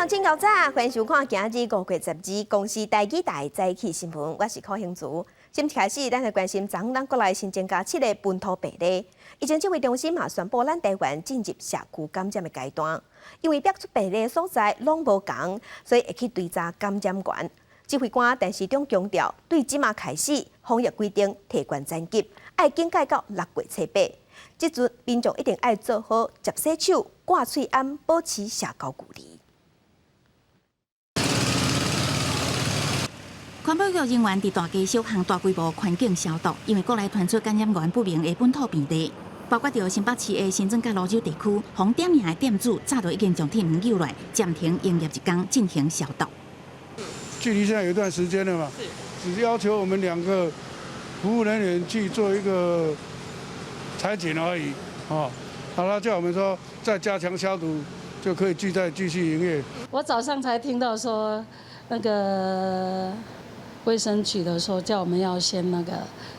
眾請較早，歡迎收看今日5月12公視台語台早起新聞，我是柯興祖。先開始，咱來關心昨昏咱國內新增加七个本土病例，疫情指揮中心嘛宣布咱台灣進入社區感染的階段，因為爆出病例所在攏無仝，所以會去追查感染源。指揮官陳時中強調，對這馬開始防疫規定提懸三級，愛警戒到6月初8。這陣民眾一定愛做好捷洗手、掛喙罨、保持社交距離。環保局人員佇大街小巷大規模環境消毒，因為國內傳出感染源不明的本土病例，包括著新北市的新莊佮蘆洲地區，予點名的店主早就已經將鐵門扭來，暫停營業一工進行消毒。距離現在有一段時間了嘛，只要求我們兩個服務人員去做一個採檢而已，哦，好了，叫我們說再加強消毒，就可以繼再繼續營業。我早上才聽到說那個衛生局的說，叫我們要先那個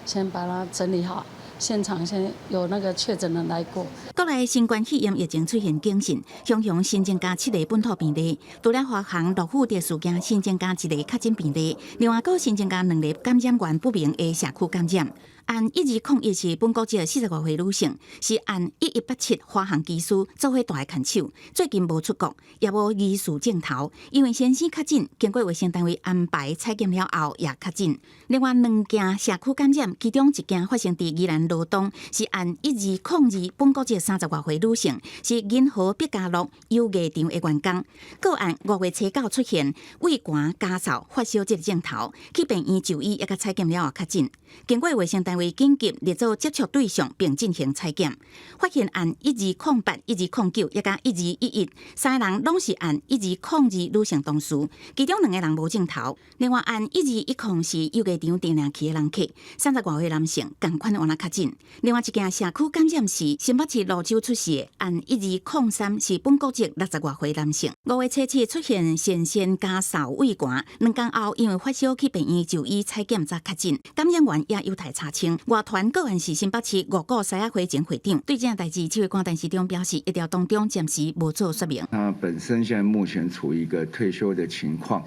先把它整理好，現場先有那個確診人來過。國內新冠肺炎疫情出現警訊，雄雄新增加七个本土病例，除了華航陸富的事件新增加一个確診病例，另外閣新增加兩个感染源不明的社區感染。案1201是本國籍40外歲女性，是案1187華航機師做伙蹛的牽手，最近無出國，也無疑似症頭，因為先生確診，經過衛生單位安排採檢了後也確診。另外兩件社區感染，其中一件發生佇宜蘭羅東，是案1202本國籍30外歲女性，是銀河畢嘉樂遊藝場的員工。個案5月初9出現畏寒咳嗽發燒這个症頭，去病院就醫，也佮採檢了後確診。經過衛生單位緊急列做接觸對象，並進行採檢，發現案1208、1209，抑佮1211三个人攏是案1202女性同事，其中兩个人無症頭。另外案1210是遊藝場訂去的人客，30外歲男性，仝款予人確診。另外一件社區感染是新北市蘆洲出事的案1203是本國籍60外歲男性，5月初7出現先先咳嗽畏寒，2工後因為發燒去病院就醫採檢才確診，感染源也有待查清。外傳個案是新北市五股獅仔會前會長，對這件代誌，指揮官陳時中表示，疫調當中暫時無做說明。他本身現在目前處於一個退休的情況，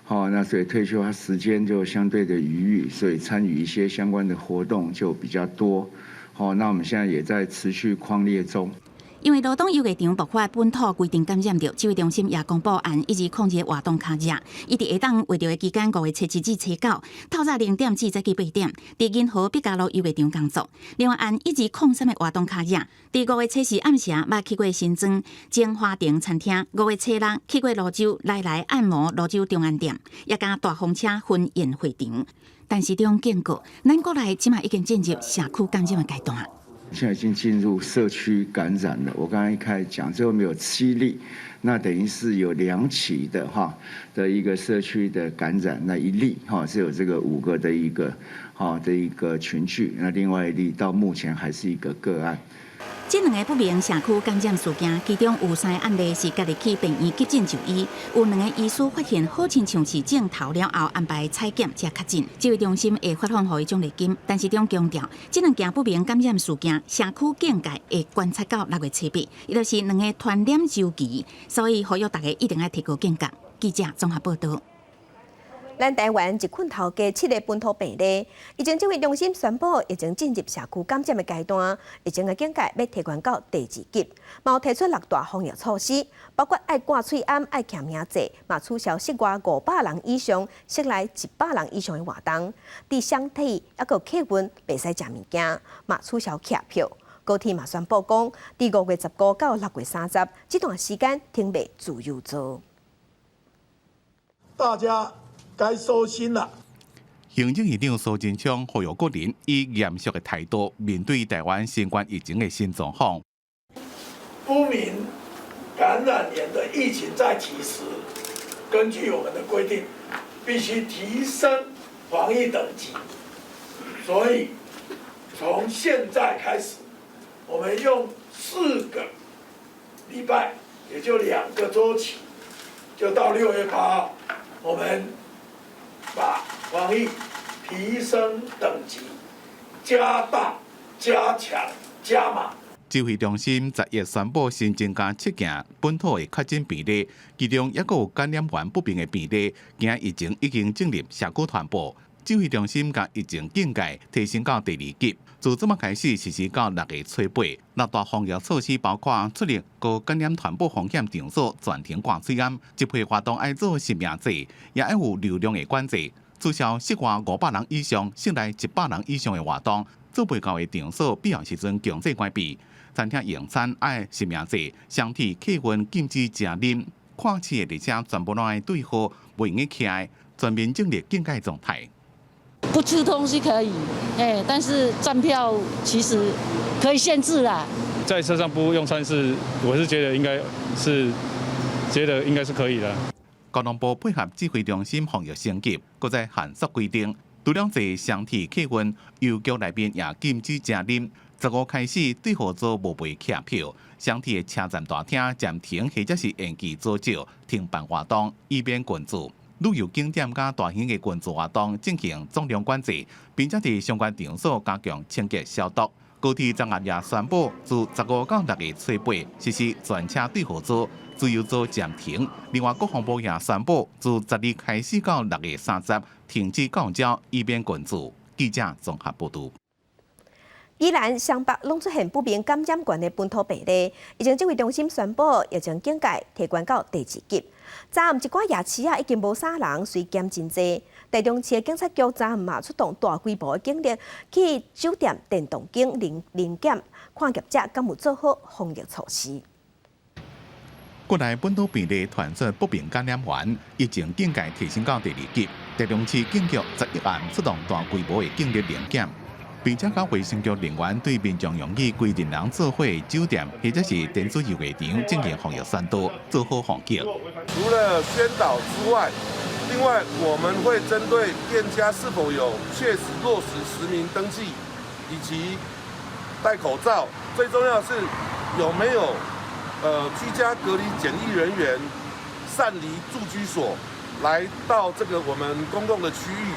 好，那所以退休他時間就相對的餘裕，所以參與一些相關的活動就比較多。好，那我們現在也在持續匡列中。因為羅東遊藝場爆發本土規定感染著，指揮中心也公布案1202活動卡熱。伊佇下檔畫著的期間，5月初七至初九，透早0點至早起8點，佇銀河畢嘉樂遊藝場工作。另外，案1203的活動卡熱，佇5月初四暗時捌去過新莊精華亭餐廳，5月初六去過蘆洲來來按摩蘆洲長安店，也佮大風車婚宴會場。陳時中警告，咱國內這馬已經進入社區感染的階段。現在已經進入社區感染了。我剛剛一開始講，最後面有七例，那等於是有兩起的哈的一個社區的感染，那一例哈是有這個五個的一個哈的一個群聚，那另外一例到目前還是一個個案。這兩個不明社區感染事件，其中有三個案例是家己去病院急診就醫，有兩个醫師發現好親像是症頭了後安排採檢才確診。指揮中心會發放予伊獎勵金，陳時中強調，這兩件不明感染事件，社區警戒會觀察到6月初8，伊就是兩個傳染週期，所以呼籲大家一定愛提高警覺。記者綜合報導。咱台灣一困頭加七个本土病例，疫情指揮中心宣布疫情進入社區感染的階段，疫情的警戒欲提懸到第二級，嘛提出六大防疫措施，包括愛掛喙罨、愛徛名制，嘛取消室外500人以上、室內100人以上的活動，佇雙鐵抑閣客運袂使食物件，嘛取消客票。高鐵嘛宣布講，佇5月15到6月30這段時間停賣自由座。大家該收心了。行政院長蘇貞昌呼籲國人以嚴肅的態度面對台灣新冠疫情的新狀況。不明感染源的疫情再起時，根據我們的規定，必須提升防疫等級。所以從現在開始，我們用4個禮拜，也就2個週期，就到6月8號，我們把防疫提升等級，加大、加強、加碼。指揮中心11宣布新增加七件本土的確診病例，其中抑閣有感染源不明的病例，驚疫情已經進入社區傳播。指揮中心共疫情警戒提升到第二級，自這擺開始實施到6月初8。六大防疫措施包括出入高感染傳播風險場所全程掛喙罨，集會活動愛做實名制，也愛有流量的管制，取消室外500人以上、室內100人以上的活動，做袂到的場所必要時陣強制關閉。餐廳用餐愛實名制，雙鐵客運禁止食啉，跨市的列車全部攏愛對號，袂用得起來，全面進入警戒狀態。不吃東西可以，哎，但是站票其實可以限制啦。在車上不用餐是，我是覺得應該是，覺得應該是可以的。交通部配合指揮中心防疫升級，閣再限縮規定，除了坐雙鐵客運，郵局內面也禁止食啉。15開始對號座無賣客票，雙鐵的車站大廳暫停或者是延期租借停辦活動，以免群聚。旅遊景點佮大型的群聚活動進行總量管制，並且佇相關場所加強清潔消毒。高鐵昨暗也宣布，自15到6月初8實施全車對號座，自由座暫停。另外，國防部也宣布，自12開始到6月30停止公招，以免群聚。記者綜合報導。宜蘭雙北攏出現不明感染源的本土病例，疫情指揮中心宣布疫情警戒提懸到第二級。昨暗一寡夜市仔已經無啥人，隨檢真濟。台中市警察局昨暗嘛出動大規模的警力去酒店電動間臨臨檢，看業者敢有做好防疫措施。國內本土病例傳出不明感染源，疫情警戒提升到第二級。台中市警局11暗出動大規模的警力臨檢。並且佮衛生局人員對民眾容易規陣人做伙酒店或者是電子遊藝場進行防疫宣導，做好防疫。除了宣導之外，另外我們會針對店家是否有確實落實實名登記，以及戴口罩，最重要是有沒有居家隔離檢疫人員擅離住居所，來到這個我們公共的區域，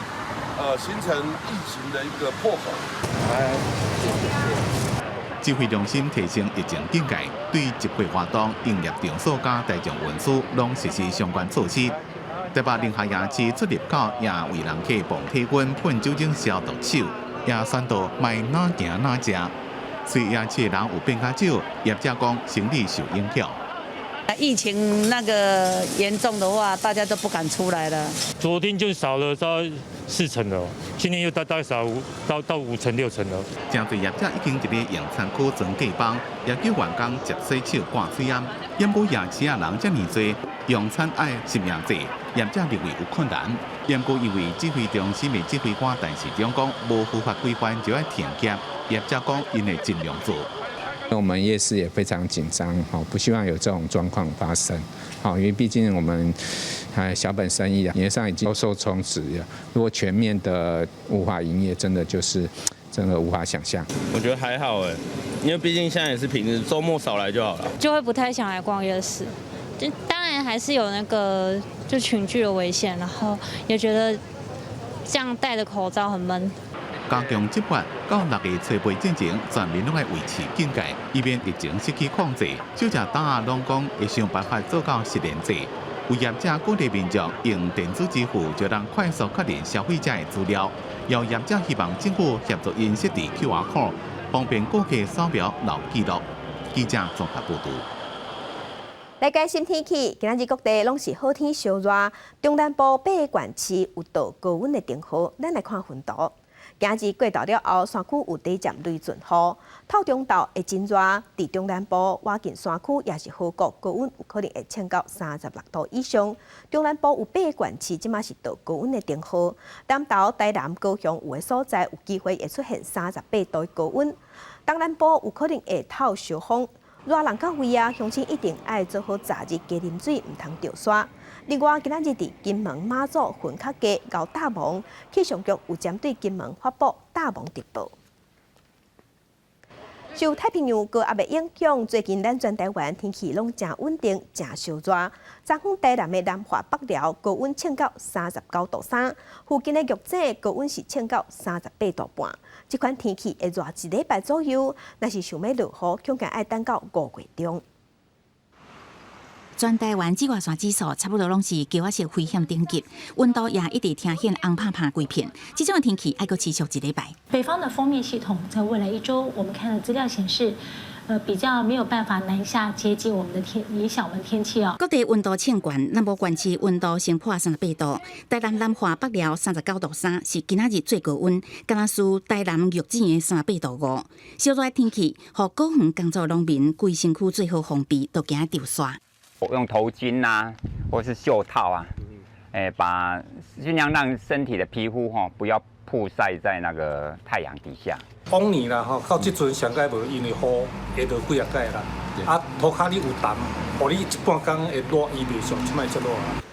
形成疫情的一個破口。指揮中心提升疫情警戒，對集會活動、營業場所佮大眾運輸攏實施相關措施。台北寧夏夜市出入口也為人客磅體溫、噴酒精消毒手，也宣導莫哪行哪食。雖夜市的人有變較少，業者講生意受影響。疫情那個嚴重的話，大家都不敢出來了。昨天就少了大概4成了，今天又大概少到5成6成了。誠濟業者已經佇咧用餐區裝隔板，也叫員工捷洗手、掛喙罨。毋過夜市仔人遮爾濟，用餐愛實名制，業者認為有困難。毋過因為指揮中心的指揮官陳時中講，無符合規範就愛停業，業者講𪜶會盡量做。我們夜市也非常緊張，不希望有這種狀況發生，因為畢竟我們小本生意啊，營業上已經受衝擊了，如果全面的無法營業，真的就是真的無法想象。我覺得還好哎，因為畢竟現在也是平日，週末少來就好了。就會不太想來逛夜市，就當然還是有那個就群聚的危險，然後也覺得這樣戴着口罩很悶。加強執法，到6月初8進前，全面攏愛維持警戒，以免疫情失去控制。小食檔仔攏講會想辦法做到實聯制，有業者鼓勵民眾用電子支付，就能快速確認消費者的資料。有業者希望政府協助𪜶設置 QR code，方便顧客掃描留記錄。記者綜合報導。來關心天氣，今仔日各地攏是好天燒熱，中南部八個縣市有到高溫的警報。咱來看雲圖。今日過晝了後，山區有短暫雷陣雨，透中晝會真熱。佇中南部、倚近山區抑是河谷，高溫有可能會衝到36度以上。中南部有八個縣市，這馬是到高溫的警報。南投、台南、高雄有的所在有機會會出現38度的高溫。東南部有可能會透燒風，熱人到位啊，鄉親一定愛做好雜日加啉水，毋通著沙。另外，今仔日佇金門、馬祖、雲較低、𠢕罩霧，氣象局有針對金門發布罩霧特報。受太平洋高壓的影響，最近咱全台灣天氣攏誠穩定，誠燒熱。昨昏台南的南華北寮高溫衝到39度3，附近的玉井高溫是衝到38度半。這款天氣會熱一禮拜左右，若是想欲落雨，恐驚愛等到5月中。全台灣紫外線指數差不多攏是高仔色危險等級，溫度也一直呈現紅拍拍規片。這種天氣愛閣持續一禮拜。北方的鋒面系統在未來一週，我們看的資料顯示，比較沒有辦法南下接近我們的天，影響我們天氣哦。各地溫度衝懸，南部縣市溫度升破38度，台南南華北寮39度3，是今仔日最高溫，敢若輸台南玉井的38度5。燒熱天氣，予果園工作農民規身軀做好防備，都驚著沙。用頭巾啊，或是袖套啊，把盡量讓身體的皮膚吼不要曝曬在那個太陽底下。往年啦吼，到這陣上蓋無，因為雨下落幾仔擺啦，啊塗跤你有澹，予你一半工會熱，伊袂像這擺遮熱啊。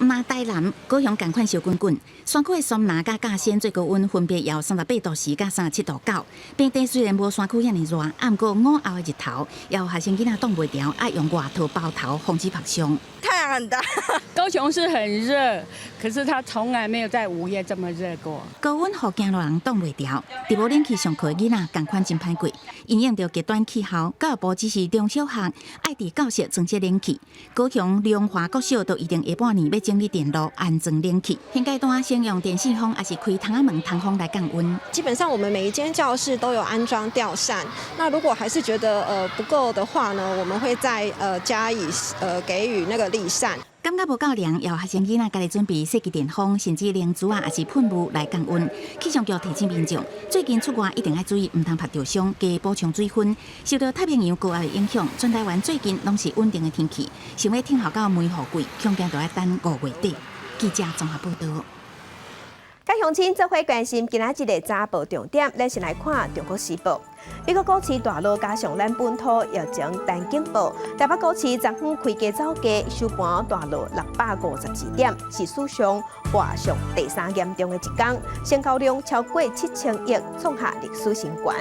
毋但台南、高雄仝款燒滾滾，山區的雙林佮甲仙最高溫分別有38度4佮37度9。平地雖然無山區遐爾熱，啊，毋過午後的日頭，也有學生囡仔擋袂牢，愛用外套包頭，防止曝傷。太陽很大，高雄是很熱，可是它從來沒有在5月這麼熱過。高溫予行路人擋袂牢，佇無冷氣上課的囡仔仝款真歹過。因應著極端氣候，教育部指示中小學愛佇教室裝設冷氣。高雄龍華國小都預定下半年欲整理電路，安裝冷氣。現階段先用電線風，抑是開窗仔門通風來降溫。基本上我們每一間教室都有安裝吊扇。那如果還是覺得不夠的話呢，我們會再加以給予那個立扇。感覺無夠涼，也有學生囡仔家己準備細支電風，甚至靈珠仔，抑是噴霧來降溫。氣象局提醒民眾，最近出外一定愛注意，毋通曬著傷，加補充水分。受到太平洋高壓的影響，全台灣最近攏是穩定的天氣。想欲等候到梅雨季，恐驚著愛等5月底。記者綜合報導。佮鄉親做伙關心今仔日的早報重點，咱先來看《中國時報》。美國股市大落，加上咱本土疫情單警報，台北股市昨昏開低走低，收盤大落652點，是史上跋上第三嚴重的一天，成交量超過7000億，創下歷史新高。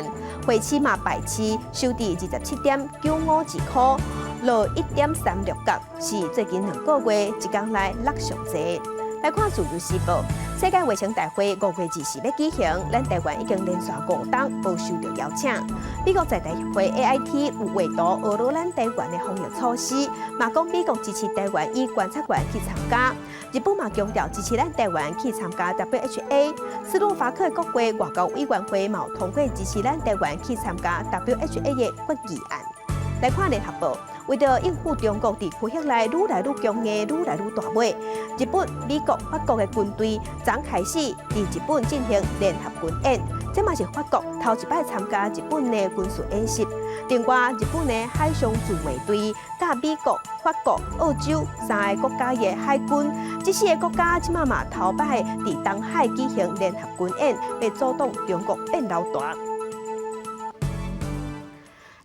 匯市嘛敗市，收佇27.952箍，落1.36角，是最近2個月一工內落上濟。來看《自由時報》，世界衛生大會5月20欲舉行，咱台灣已經連續5冬無受著邀請。美國在台協會 AIT 有畫圖呵咾咱台灣的防疫措施，嘛講美國支持台灣以觀察員去參加。日本嘛強調支持咱台灣去參加 WHA。斯洛伐克國會外交委員會嘛通過支持咱台灣去參加 WHA 的決議案。來看聯合報，為著應付中國佇區域內愈來愈強硬、愈來愈大尾，日本、美國、法國的軍隊昨開始佇日本進行聯合軍演，這嘛是法國頭一擺參加日本的軍事演習。另外，日本的海上自衛隊佮美國、法國、澳洲三个國家的海軍，這四个國家這馬嘛頭擺佇東海舉行聯合軍演，欲阻擋中國變老大。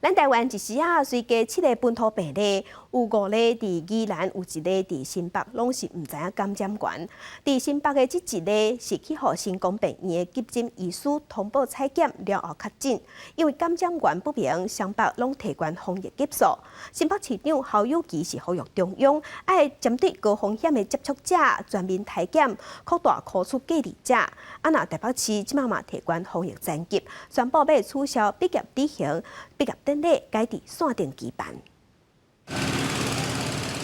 咱台灣一時仔隨加七个本土病例，有五个佇宜蘭，有一个佇新北，攏是毋知影感染源。佇新北的這一个是去予新光病院的急診醫師通報採檢了後確診，因為感染源不明，雙北攏提懸防疫級數。新北市長侯友宜是呼籲中央愛針對高風險的接觸者全面篩檢，擴大箍出隔離者。啊，若台北市這馬嘛提懸防疫三級，宣布欲取消畢業旅行、畢業典禮，改佇線頂舉辦。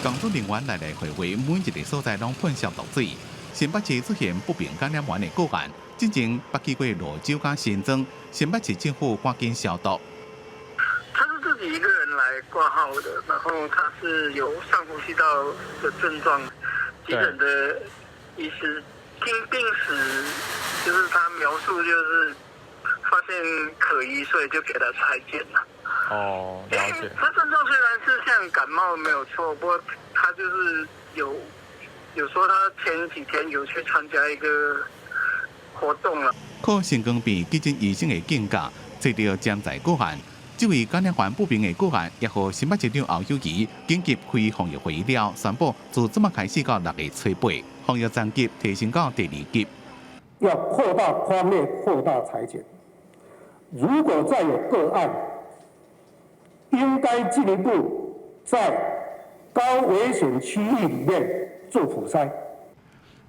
工作人員來來回回，每一个所在攏噴消毒水。新北市出現不明感染源的個案，進前捌去過蘆洲佮新莊，新北市政府趕緊消毒。他是自己一個人來掛號的，然後他是有上呼吸道的症狀，急診的醫師聽病史，就是他描述就是發現可疑，所以就給他採檢了。哦，了解。他症狀雖然是像感冒沒有錯，不過他就是有說他前幾天有去參加一個活動啦。靠新光病急診醫生的警覺，揣著潛在個案，這位感染源不明的個案，也予新北市長侯友宜緊急開防疫會議了，宣布自這馬開始到6月初8，防疫層級提升到第二級。要擴大匡列，擴大採檢。如果再有個案，應該進一步在高危險區域裡面做普篩。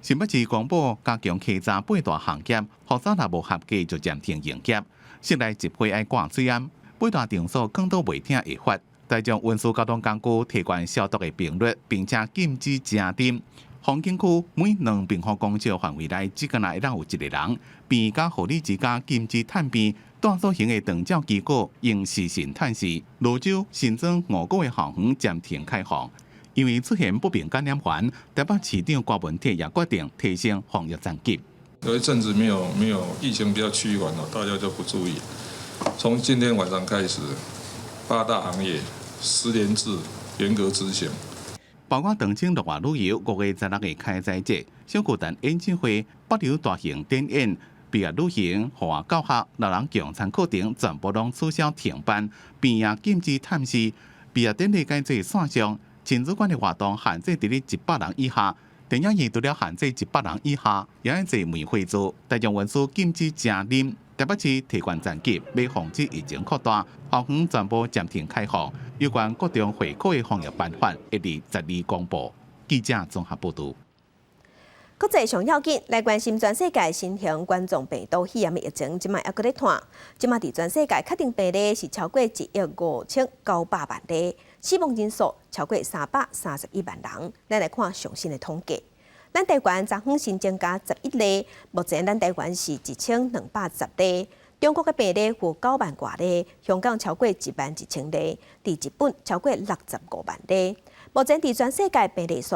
新北市公布加強稽查八大行業，學生若無合格就暫停營業。室內集會愛掛喙罨，八大場所講都袂聽會罰。台中運輸交通工具提懸消毒的頻率，並且禁止食啉。風景區每2平方公尺範圍內只敢若會當有一個人。病院佮護理之家禁止探病，大小型的長照機構用視訊探視。蘆洲新增5個月校園暫停開放，因為出現不明感染源，台北市長柯文哲也決定提升防疫層級。有一陣子沒有疫情比較趨緩了，大家就不注意。從今天晚上開始，八大行業實聯制嚴格執行。包括長青樂活旅遊5月16日開齋節、小巨蛋演唱會、北流大型展演、畢業旅行、戶外教學、老人共餐課程全部攏取消停辦，病院禁止探視，畢業典禮改做線上，親子館的活動限制佇咧100人以下，電影院除了限制100人以下，也愛坐門會座。大眾運輸禁止食啉，台北市提懸層級，欲防止疫情擴大，校園全部暫停開放。有關各種會考的防疫辦法，會佇12公布。記者綜合報導。國際上要緊來關心全世界新型冠狀病毒肺炎的疫情，這擺猶閣咧湠。這擺佇全世界確診病例是超過1億5900萬例，死亡人數超過331萬人。咱來看上新的統計，咱台灣昨昏新增加11例，目前咱台灣是1210例。中國的病例有9萬外例，香港超過1萬1000例，佇日本超過65萬例。目前佇全世界病例數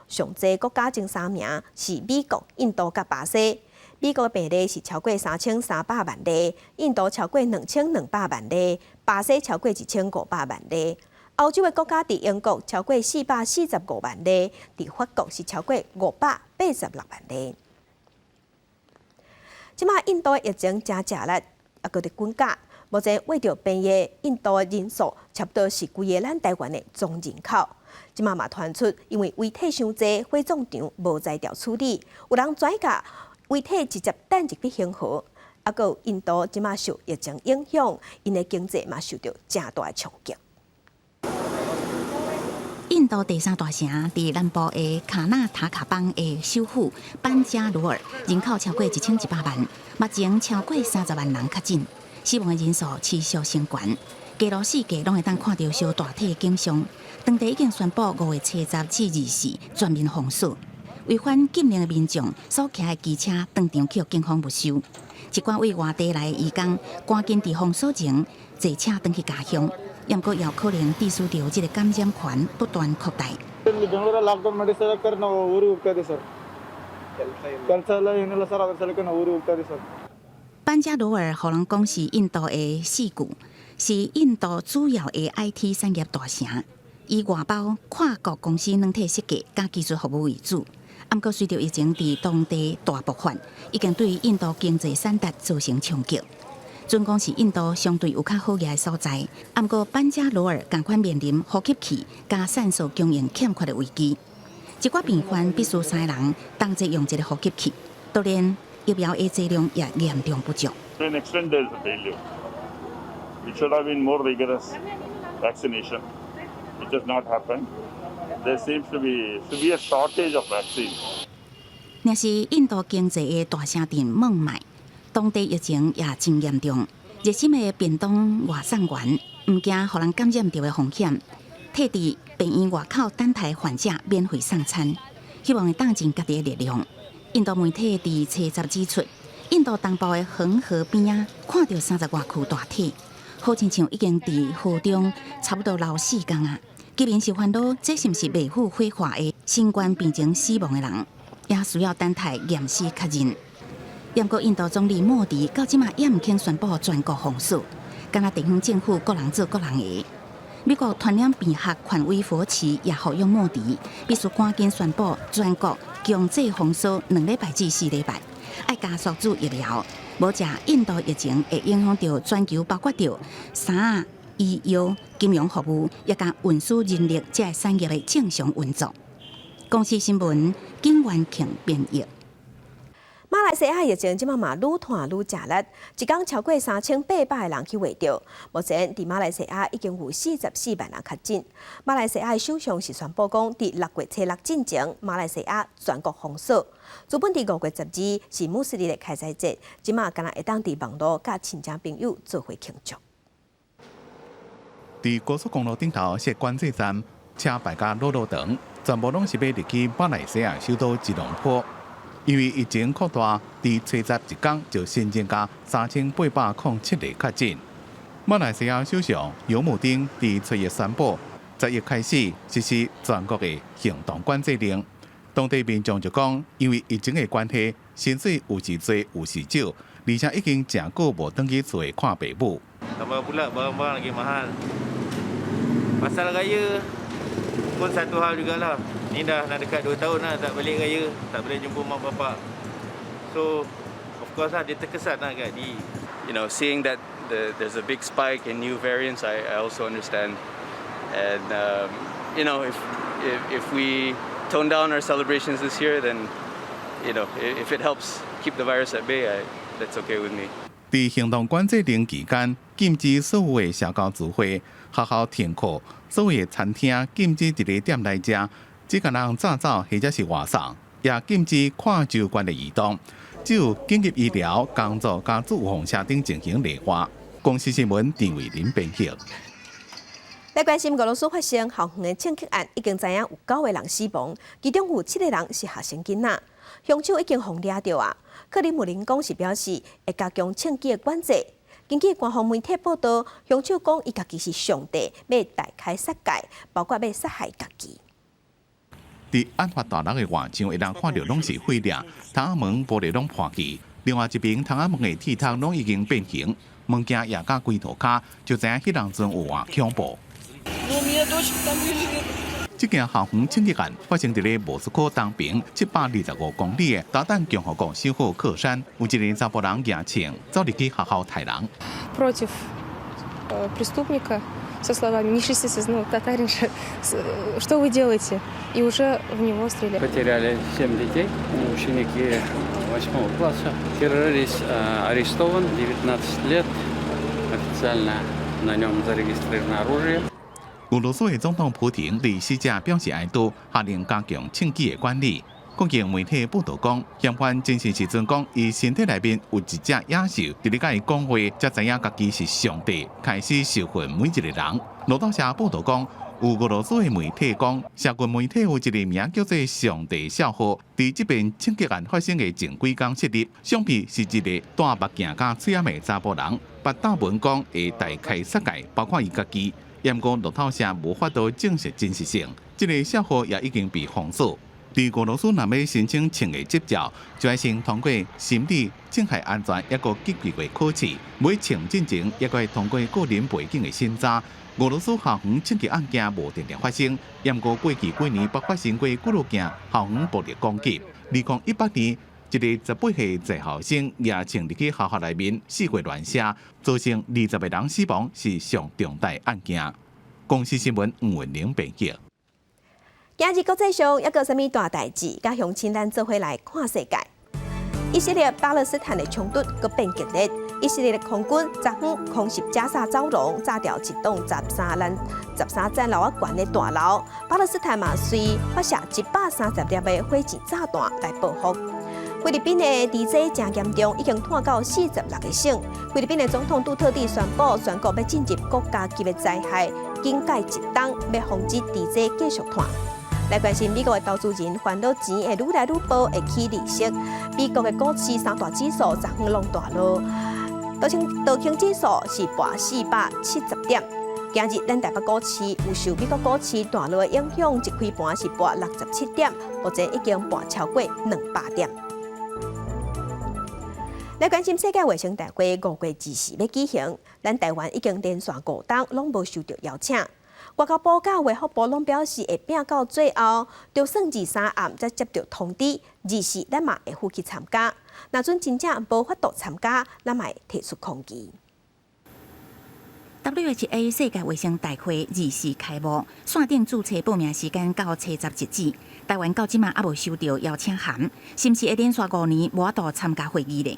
上濟國家前三名是美國、印度佮巴西。美國病例是超過3300萬例，印度超過2200萬例，巴西超過1500萬例。歐洲的國家佇英國超過445萬例，佇法國是超過586萬例。這擺印度疫情誠食力，猶閣佇滾價。目前為著病的印度的人數，差不多是規个咱台灣的總人口。這擺嘛傳出，因為遺體傷濟，火葬場無才調處理，有人跩共遺體直接擲入去恆河。猶閣印度這擺受疫情影響，𪜶的經濟嘛受著誠大的衝擊。印度第三大城佇南部的卡納塔卡邦的首府班加羅爾，人口超過1100萬，目前超過30萬人確診，死亡的人數持續升懸。街路四界攏會當看著燒大體的景象。當地已經宣布5月初十至24全面封鎖，違反禁令的民眾所騎的機車當場予警方沒收。一寡對外地來的移工，趕緊佇封鎖前坐車轉去家鄉。毋過，有可能致使著這个感染環不斷擴大。 ಬೆಂಗಳೂರಲ್ಲಿ ಲಾಕ್ಡೌನ್ ಮಾಡಿ ಸರ್ ನಾವು ಊರಿಗೆ ಹೋಗ್ತಾ ಇದೀವಿ ಸರ್. ಕೆಲಸ ಎಲ್ಲ ಏನಿಲ್ಲ ಸರ್, ಅದ್ರ ಸಲಕ್ಕೆ ನಾವು ಊರಿಗೆ ಹೋಗ್ತಾ ಇದೀವಿ ಸರ್. 班加羅爾予人講是印度的矽谷，是印度主要的 IT 產業大城，以外包跨國公司軟體設計佮技術服務為主。毋過，隨著疫情佇當地大爆發，已經對印度經濟產值造成衝擊。準講是印度相對有較好額的所在，毋過班加羅爾仝款面臨呼吸器佮酵素供應欠缺的危機。一寡病患必須三个人同齊用一个呼吸器，當然疫苗的劑量也嚴重不足。 To an extent, there is a failure. It should have been more rigorous vaccination. It has not happened. There seems to be severe shortage of vaccine. 若是印度經濟的大城鎮孟買，當地疫情也真嚴重。熱心的便當外送員毋驚予人感染著的風險，替佇病院外口等待患者免費送餐，希望會當盡家己的力量。印度媒體佇初十指出，印度東部的恆河邊仔看著30外具大體，好親像已經佇河中差不多留4工啊。居民是煩惱，這是毋是未赴火化的新冠病情死亡的人，也需要等待驗屍確認。毋過印度總理莫迪到這馬也毋肯宣布全國封鎖，敢若地方政府各人做各人的。美國傳染病學權威佛奇也呼籲莫迪必須趕緊宣布全國強制封鎖2禮拜至4禮拜，愛加速注疫苗，無則印度疫情會影響著全球，包括著衫仔、醫藥、金融服務，以及運輸人力這个產業的正常運作。公視新聞，金元慶編譯。馬來西亞疫情這馬嘛愈傳愈食力，一工超過3800個人去穢著。目前佇馬來西亞已經有44萬人確診。馬來西亞首相是宣布講，佇6月初六進前，馬來西亞全國封鎖。原本佇5月12是穆斯林的開齋節，這馬敢若會當佇網路佮親戚朋友做伙慶祝。佇高速公路頂頭設管制站，車排甲老老長，全部攏是欲入去馬來西亞首都吉隆坡。因為疫情擴大，佇初十一工就新增加3807個確診。馬來西亞首相尤姆丁佇初一宣布，11開始實施全國的行動管制令。當地民眾就講，因為疫情的關係，薪水有時濟有時少，而且已經誠久無轉去厝看爸母。 Tambah pula barang-barang lagi mahal. Pasal raya pun satu hal jugalah. Ni dah nak dekat 2 tahun lah tak balik raya, tak boleh jumpa mak bapak. So, of course lah, dia terkesan lah kat diri. Seeing that there's a big spike in new variants, I also understand. And if we tone down our celebrations this year, then if it helps keep the virus at bay, that's okay with me. 佇行動管制令期間，禁止所有的社交聚會、學校停課、所有的餐廳禁止佇咧店內食，只共人載走或者是外送，也禁止跨州間的移動。只有緊急醫療工作佮救護車等進行例外。公視新聞陳慧琳編譯。來關心俄羅斯發生校園的槍擊案，已經知影有九個人死亡，其中有七個人是學生囡仔，兇手已經予掠著啊。克里姆林宮是表示會加強槍支的管制。根據官方媒體報道，兇手講伊家己是上帝，欲大開殺戒，包括欲殺害家己。佇案發大樓的外牆會當看著攏是血跡，窗仔門玻璃攏破去，另外一邊窗仔門的鐵窗攏已經變形，物件也佮規塗跤，就知影彼當陣有偌恐怖。這件校園槍擊案發生佇咧莫斯科東邊725公里的韃靼共和國首府喀山，有一个查埔人舉槍走入去學校刣人。 Против преступника со словами «Не шестите, ну, татарин же, что вы делаете?» И уже в него стреляли. Потеряли 7 детей, ученики 8 класса. Террорист арестован, 19 лет, официально на нем зарегистрировано оружие. 俄羅斯的總統普廷對死者表示哀悼，下令加強槍支的管理。國營媒體報道講，嫌犯偵訊時陣講，伊身體內面有一隻野獸，佇咧佮伊講話，才知影家己是上帝，開始受訓每一個人。路透社報道講，有俄羅斯的媒體講，社群媒體有一個名叫做“上帝笑號”，佇這遍槍擊案發生的前幾工設立，相片是一個戴目鏡佮喙罨的查埔人，發貼文講會大開殺戒，包括伊家己。毋過路透社無法度證實真實性，這個賬號也已經被封鎖。佇俄羅斯若欲申請槍的執照，就愛先通過心理、槍械安全抑閣級別的考試。買槍進前，抑閣會通過個人背景的審查。俄羅斯校園槍擊案件無定定發生，毋過過去幾年捌發生過幾若件校園暴力攻擊。2018年，一个18歲在校生舉槍入去學校內面四處亂射，造成20個人死亡，是上重大案件。公視新聞吳文玲編譯。今日國際上猶閣有啥物大代誌？佮鄉親咱做伙來看世界。以色列巴勒斯坦的衝突閣變激烈，以色列的空軍昨昏空襲加薩走廊，炸掉一棟13層樓仔懸的大樓。巴勒斯坦嘛隨發射130粒的火箭炸彈來報復。菲律賓的地災誠嚴重，已經拖到46個省。菲律賓的總統杜特蒂宣布，全國欲進入國家級的災害警戒一冬，欲防止地災繼續拖。來關心美國的投資人煩惱錢會愈來愈薄，會起利息。美國的股市三大指數昨昏攏大落，道瓊指數是跋470點。今日咱台北股市有受美國股市大落的影響，一開盤是跋67點，目前已經跋超過200點。來關心世界衛生大會5月24欲舉行，咱台灣已經連續5冬攏無受著邀請。外交部佮衛福部攏表示會拼到最後，就算23暗才接著通知，24咱嘛會赴去參加。若準真正無法度參加，咱嘛會提出抗議。WHA 世界衛生大會24開幕，線頂註冊報名時間到初十截止。台灣到這馬猶無收著邀請函，是毋是會連續5年無法度參加會議咧？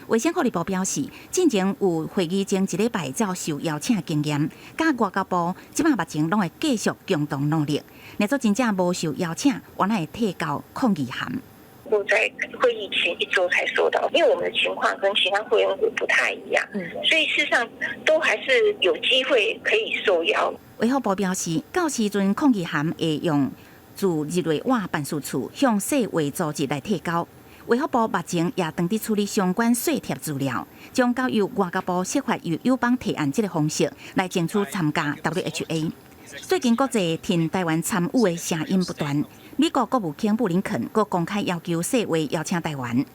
衛生福利部表示，進前有會議前一禮拜才受邀請經驗，佮外交部這馬目前攏會繼續共同努力。若做真正無受邀請，我會提交抗議函。我在會議前一周才收到，因為我們的情況跟其他會員國不太一樣，所以事實上都還是有機會可以受邀。衛福部表示，到時陣抗議函會用駐日內瓦辦事處向世衛組織來提交。衛福部目前也正佇處理相關稅貼資料，將交由外交部設法由友邦提案這个方式來爭取參加 WHA。最近國際挺台灣參與的聲音不斷，美國國務卿布林肯閣公開要求世衛邀請台灣。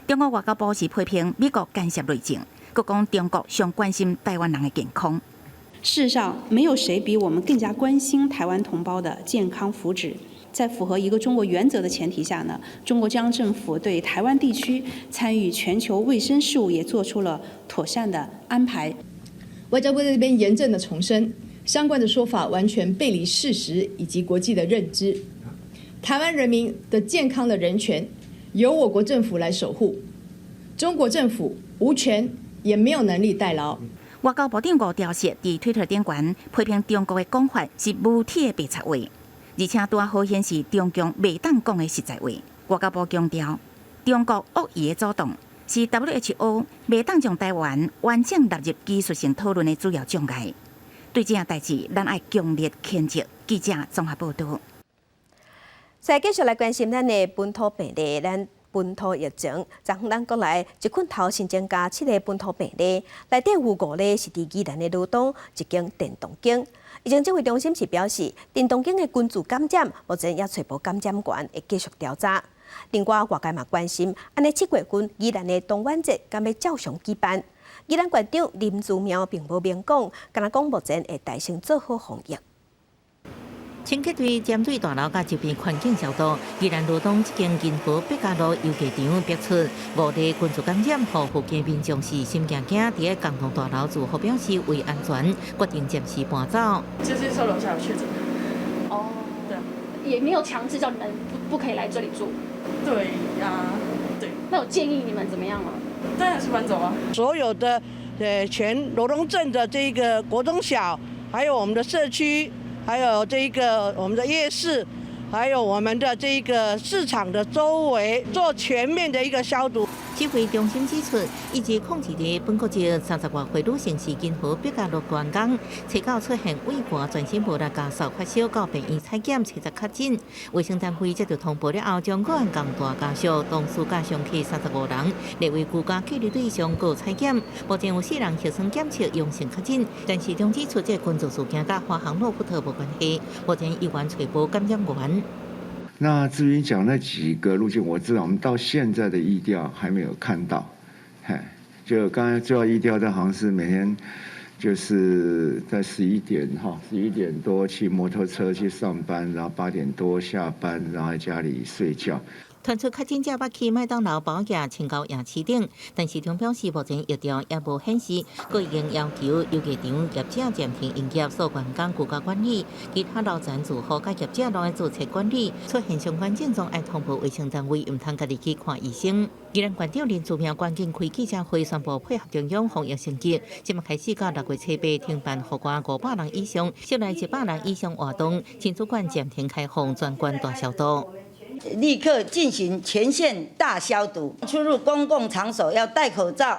中國外交部是批評美國干涉內政，閣講中國上關心台灣人的健康。事實上，沒有誰比我們更加關心台灣同胞的健康福祉。在符合一個中國原則的前提下呢，中國中央政府對台灣地區參與全球衛生事務也做出了妥善的安排。外交部在這邊嚴正的重申，相關的說法完全背離事實以及國際的認知。台灣人民的健康的人權由我國政府來守護，中國政府無權也沒有能力代勞。外交部長吳釗燮佇推特頂懸批評中國的講法是無體的白賊話，而且拄好顯示中共袂當講的實在話。外交部強調，中國惡意的阻擋是 WHO 袂當將台灣完整納入技術性討論的主要障礙。對這項代誌，咱愛強烈譴責。記者綜合報導。再繼續來關心咱的本土病例，咱本土疫情，昨昏咱國內一困頭新增加七个本土病例，內底有五个是佇宜蘭的羅東一間電動間。疫情指揮中心是表示，電動間的群聚感染，目前猶揣無感染源，會繼續調查。另外，外界嘛關心，按呢7月份宜蘭的東元節敢欲照常舉辦？宜蘭縣長林姿妙並無明講，干焦講目前會帶先做好防疫。清潔隊針對大樓佮周邊環境消毒，宜蘭羅東這間銀河百家路郵寄場逼出五例群聚感染，予附近民眾是心驚驚。佇個共棟大樓住戶表示為安全，決定暫時搬走。就是說樓下有確診。哦，對，也沒有強制叫你們不可以來這裡住。對呀，對。那有建議你們怎麼樣嗎？當然是搬走啊。所有的全羅東鎮的這個國中小，還有我們的社區。還有這一個我們的夜市，還有我們的這一個市場的周圍做全面的一個消毒。指揮中心指出，一直控制佇本國籍30外歲女性是金河百家樂員工，初九出現畏寒、全身無力、咳嗽、發燒，到病院採檢，初十確診。衛生單位接到通報了後，將個案共大家屬、同事佮常客35人列為居家隔離對象，閣採檢。目前有四人核酸檢測陽性確診，但市長指出，這個群聚事件佮華航諾富特無關係，目前猶原揣無感染源。那至於講那幾個路徑，我知道我們到現在的疫調還沒有看到，嘿，就剛才最後疫調，的好像是每天就是在十一點哈，11點多騎摩托車去上班，然後8點多下班，然後在家裡睡覺。傳出確診者捌去麥當勞、寶雅、清高夜市等，但市長表示目前疫調猶無顯示，閣已經要求郵寄場業者暫停營業，所有員工居家管理，其他樓層住戶佮業者攏愛自設管理，出現相關症狀愛通報衛生單位，毋通家己去看醫生。宜蘭縣長林姿妙趕緊開記者會，宣布配合中央防疫升級，這馬開始到6月初8停辦戶外500人以上、室內100人以上活動，親子館暫停開放，全縣大消毒。立刻進行全縣大消毒，出入公共場所要戴口罩，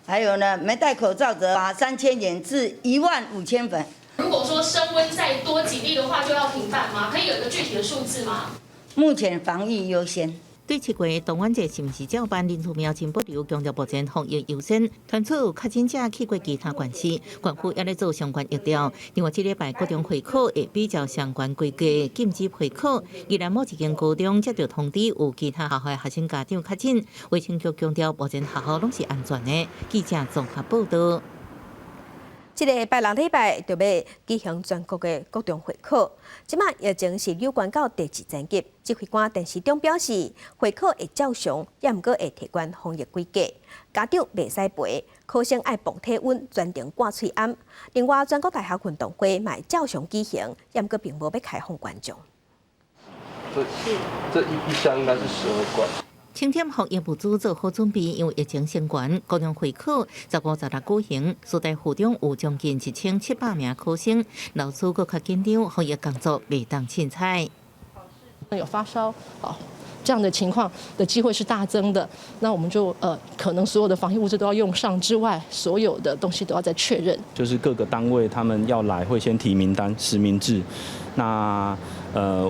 還有呢，沒戴口罩則罰3000元至15000元。如果說升溫再多幾例的話，就要停辦嗎？可以有一個具體的數字嗎？目前防疫優先。對7月東元節是毋是照辦？林姿妙真保留強調目前防疫優先。傳出有確診者去過其他縣市，縣府猶咧做相關疫調。另外，這禮拜國中會考會比照相關規格禁止陪考。宜蘭某一間高中接到通知，有其他學校學生家長確診，衛生局強調目前學校攏是安全的。記者綜合報導。這个拜六禮拜就欲舉行全國的國中會考，這馬疫情是有關到第二層級。指揮官陳時中表示，會考會照常，也毋過會提懸防疫規格。家長袂使陪，考生愛磅體溫，全程掛喙罨。另外，全國大學運動會嘛照常舉行，也毋過並無欲開放觀眾。這一箱應該是12罐。清點防疫物資做好準備，因為疫情升懸，高中會考15、16舉行，師大附中有將近1700名考生，老師閣較緊張，防疫工作袂當凊彩。有發燒啊，這樣的情況的機會是大增的，那我們就可能所有的防疫物資都要用上之外，所有的東西都要再確認。就是各個單位他們要來會先提名單，實名制。那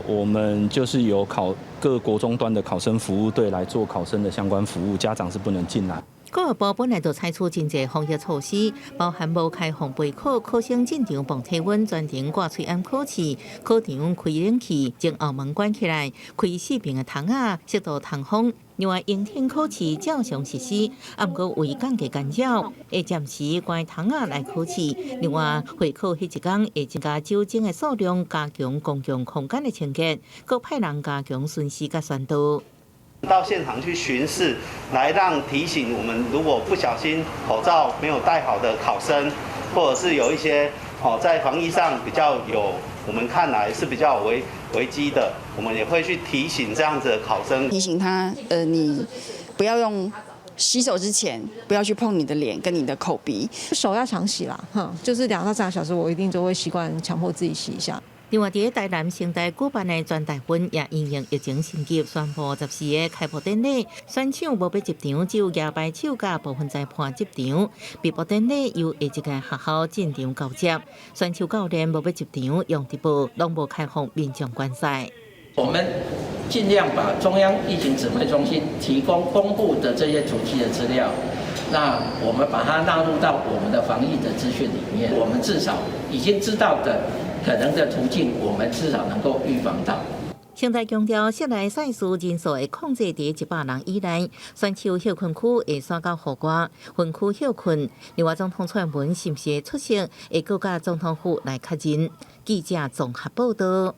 我們就是由考各國中端的考生服務隊來做考生的相關服務，家長是不能進來。教育部本來就採取真濟防疫措施，包含無開放備考，考生進場磅體溫，全程掛喙罨考試，考場開冷氣，將後門關起來，開四邊的窗仔，適度通風。另外，英天考試照常實施，啊，毋過為降低干擾，會暫時關窗仔來考試。另外，會考彼一工會增加酒精的數量，加強公共空間的清潔，閣派人加強巡視佮宣導。到現場去巡視，來讓提醒我們，如果不小心口罩沒有戴好的考生，或者是有一些哦在防疫上比較有，我們看來是比較危機的，我們也會去提醒這樣子的考生，提醒他，你不要用洗手之前不要去碰你的臉跟你的口鼻，手要常洗啦，哈，就是2到3個小時，我一定就會習慣強迫自己洗一下。另外，佇台南成大舉辦的全大運也因應疫情升級，宣布14个開幕典禮選手無欲入場，只有舉牌手佮部分裁判入場。閉幕典禮由下一屆學校進場交接，選手教練無欲入場，用直播攏無開放民眾觀賽。我們盡量把中央疫情指揮中心提供公布的這些足跡的資料，那我們把它納入到我們的防疫的資訊裡面，我們至少已經知道的可能的途徑，我們至少能夠預防到。現在強調，室內賽事人數會控制佇100人以內，選手歇睏區會徙到戶外，分區歇睏。另外，總統蔡英文是毋是會出席，會閣佮總統府來確認。記者綜合報道。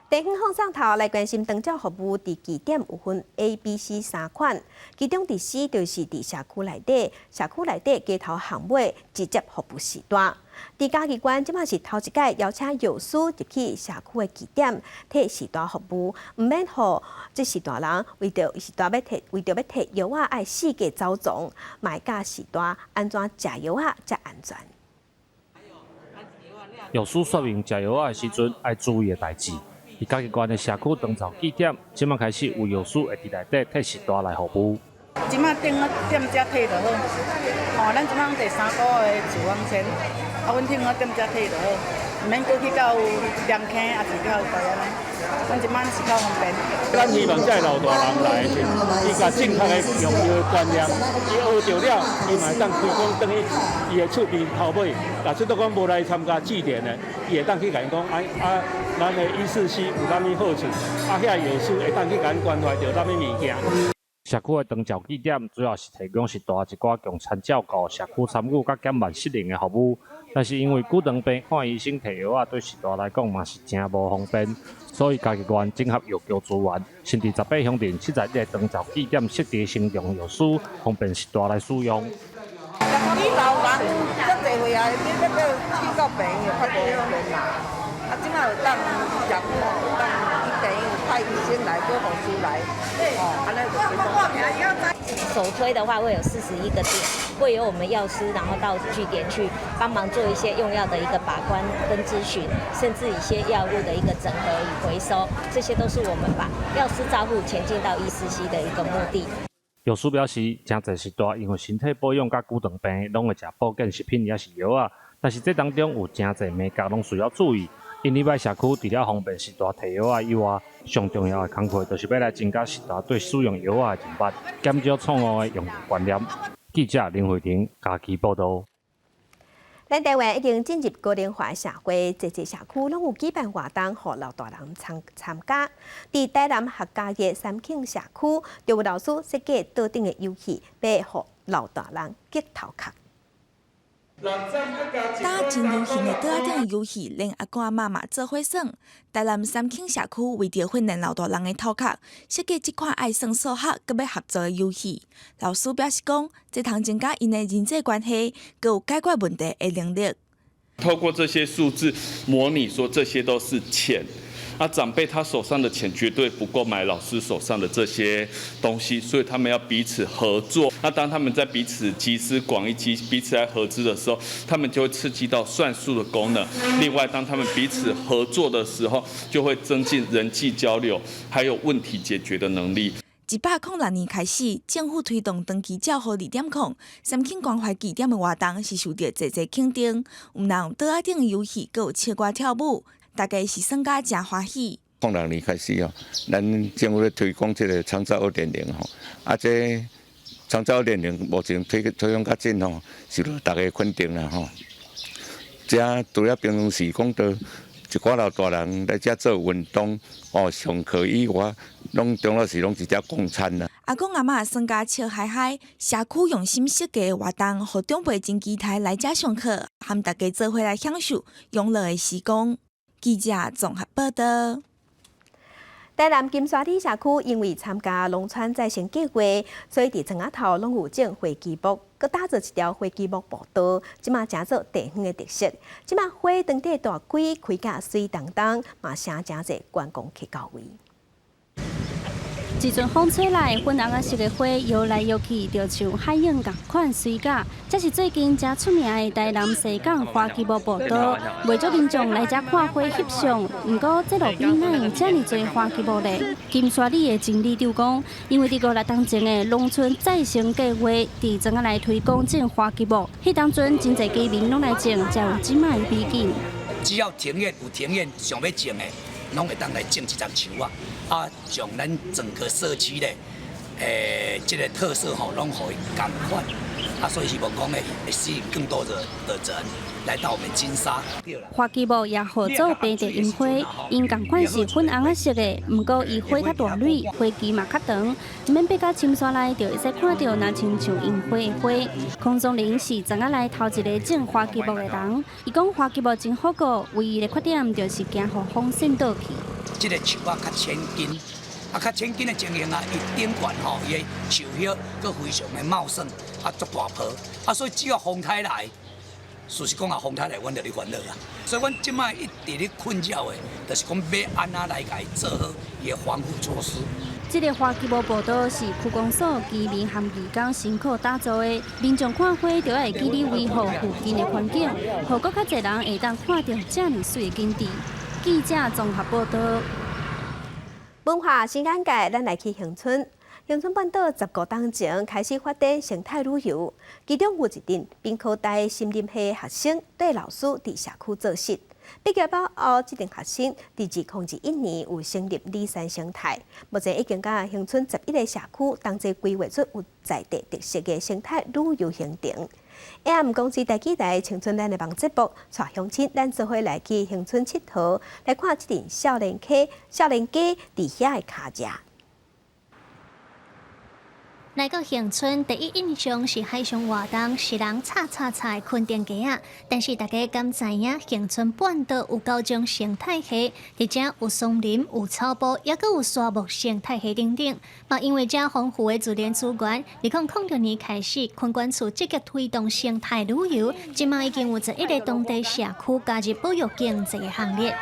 地方放送頭來關心長照服務，佇據點有分 A、B、C 三款，其中佇 C 就是佇社區內底，社區內底街頭巷尾直接服務序大。佇嘉義縣這馬是頭一擺邀請藥師入去社區的據點，提序大服務，毋免予這序大人為著序大欲提，為著欲提藥仔愛四界走傱，嘛會教序大按怎食藥仔才安全。藥師說明食藥仔的時陣愛注意的代誌。佇嘉義縣的社區長照據點，這馬開始有藥師會佇內底替序大來服務。這馬頂個店家提就好，吼，咱這馬第三股的處方箋，啊，阮頂個店家提就好，毋免閣去到鹽坑，抑是到佗按呢，阮這馬是較方便。咱希望這个老大人來的時陣，伊共正確的用藥觀念，伊學著了，伊嘛會當推廣轉去伊的厝邊頭尾。假設都講無來參加祭典的，伊會當去共𪜶講，啊啊，咱的E4C 有啥物好處，啊，遐藥師會當去共𪜶關懷著啥物物件。社區的長照據點主要是提供序大一寡共餐照顧、社區參與佮減慢失能的服務。但是因為久長病看醫生提藥仔，對序大來講嘛是誠無方便，所以嘉義縣整合藥局資源，新置18鄉鎮71個長照據點設置行動藥師，方便序大來使用。你老人遮濟歲啊，你欲閣去到病院較無方便啦。啊，這馬有當食吼，有當去病院派醫生來，閣護士來，哦，按呢就首推的話會有41個點，會由我們藥師，然後到據點去幫忙做一些用藥的一個把關跟諮詢，甚至一些藥物的一個整合與回收，這些都是我們把藥師照護前進到 E4C 的一個目的。藥師表示，誠濟序大因為身體保養佮久長病，攏會食保健食品抑是藥仔，但是這當中有誠濟眉角攏需要注意。因為佇社區除了方便序大提藥仔以外，上重要的工課就是欲來增加序大對使用藥仔的認捌，減少錯誤的用藥觀念。記者林慧婷嘉義報導。咱台灣已經進入高齡化社會，濟濟社區攏有舉辦活動，予老大人參加。佇台南客家的三慶社區，就有老師設計桌頂的遊戲，欲予老大人激頭殼。搭真流行的桌仔頂的遊戲，連阿公阿嬤嘛做伙耍。台南三坑社區為著訓練老大人的頭殼，設計這款愛算數學閣欲合作的遊戲。老師表示講，這通增加𪜶的人際關係，閣有解決問題的能力。透過這些數字模擬，說這些都是錢。啊，長輩他手上的錢絕對不夠買老師手上的這些東西，所以他們要彼此合作。那當他們在彼此集思廣益、彼此來合資的時候，他們就會刺激到算術的功能。另外，當他們彼此合作的時候，就會增進人際交流，還有問題解決的能力。106年開始，政府推動長期照護2.0，三坑關懷據點的活動是受著濟濟肯定。毋但有桌仔頂的遊戲，閣有唱歌跳舞。大家是耍甲誠歡喜。零六年開始哦，咱政府咧推廣這個長照2.0吼，啊，這長照2.0目前推廣較緊吼，受到大家肯定啦吼。這除了平常時講到一寡老大人來遮做運動哦，上課以外，攏中晝時攏佇遮共餐啦。阿公阿嬤耍甲笑嗨嗨，社區用心設計的活動，予長輩真期待來遮上課，和大家做伙來享受養樂的時光。記者綜合報導。台南金沙里社區因為參加農村再生計畫，所以佇庄仔頭攏有種花旗木，閣打造一條花旗木步道，這馬成做地方的特色。這馬花當地大開，開甲媠當當，嘛成誠濟觀光客到位。一陣風吹來，粉紅仔色的花搖來搖去，就像海湧仝款媠甲。這是最近誠出名的台南西港花旗木步道，袂少民眾來遮看花翕相。毋過，這路邊哪有遮爾濟花旗木咧？金沙里的經理長講，因為佇5、6冬前的農村再生計畫，佇莊仔內推廣種花旗木，彼當陣真濟居民攏來種，才有這擺的美景。只要庭院有庭院想欲種的，攏會當來種這叢樹仔，啊，將咱整個社區的這個特色吼，攏予伊仝款，啊，所以希望講會吸引更多的人來到我們金沙。花旗木也號做白帝櫻花，𪜶仝款是粉紅仔色的，毋過伊花較大蕊，花期嘛較長，毋免爬到深山內就會使看著若親像櫻花的花。孔宗林是莊仔內頭一个種花旗木的人，伊講花旗木真好顧，唯一的缺點就是驚予風扇倒去。這个樹仔較淺根，啊，較淺根的情形啊，伊頂懸吼，伊的樹葉閣非常的茂盛，啊，足大棵，啊，所以只要風颱來，事實講啊，風颱來，阮就咧煩惱啊。所以阮這擺一直咧困擾的，就是講欲按怎來共伊做好伊的防護措施。這个花旗木步道是區公所居民和義工辛苦打造的，民眾看花就愛記得維護附近的環境，予閣較濟人會當看著遮爾媠的景致。記者綜合報導。文化新眼界，咱來去恆春。恆春半島15冬前開始發展生態旅遊，其中有一陣屏科大森林系學生綴老師佇社區做實。畢業了後，這陣學生佇2021年有成立里山生態，目前已經佮恆春11個社區同齊規劃出有在地特色的生態旅遊行程。AM 公視台語台青春咱的網節目，帶鄉親咱做伙來去恆春𨑨迌，來看這陣少年家少年家佇遐的跤跡。來到恆春，第一印象是海上活動，是人吵吵吵的墾丁街仔。但是大家敢知影，恆春半島有九種生態系，佇遮有松林、有草埔，抑閣有沙漠生態系等等。嘛，因為遮豐富的自然資源，2006年開始，墾管處積極推動生態旅遊，這馬已經有11個當地社區加入保育經濟的行列。